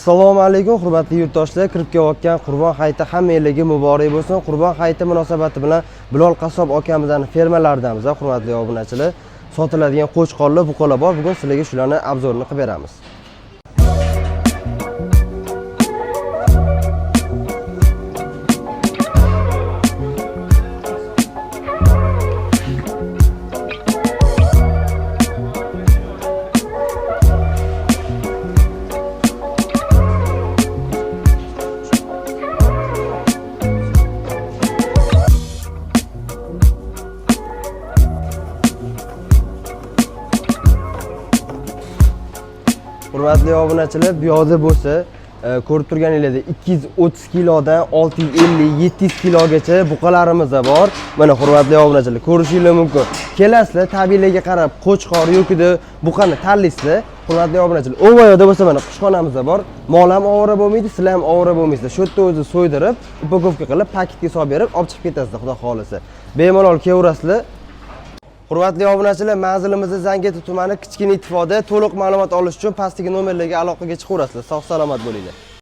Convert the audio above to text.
Assalomu alaykum, hurmatli yurtdoshlar. Kirib kelayotgan Qurbon hayiti hammanglarga muborak bo'lsin. Qurbon hayiti munosabati bilan Bilol qassob akamizning fermalaridamiz, hurmatli obunachilar. Sotiladigan qo'chqorlar, buqalar bor. Bugun sizlarga shularni обзор ini qilib beramiz. Hurmatli obunachilar, bu yoqda bo'lsa, ko'rib turganingizdek 230 kilodan 650-700 kilogacha buqalarimiz bor. Mana, hurmatli obunachilar, ko'rishingiz mumkin. Kelasizlar, tabiiyligiga qarab qo'chqor yoki buqani tanlaysizlar. Hurmatli obunachilar, o'ng yoqda bo'lsa mana qushxonamiz bor. Mol ham ovora bo'lmaydi, sizlar ham ovora bo'lmaysizlar. Shu yerda o'zi so'ydirib, упаковка qilib, paketga solib berib, olib chiqib ketasizlar, xudo xohlasa. Bemalol kelaverasizlar. Hurmatli obunachilar, manzilimiz Zangiota tumani, Kichkina Ittifoqda. To'liq ma'lumot olish uchun pastdagi nomerlarga aloqaga chiqaverasizlar. Sog' salomat bo'linglar.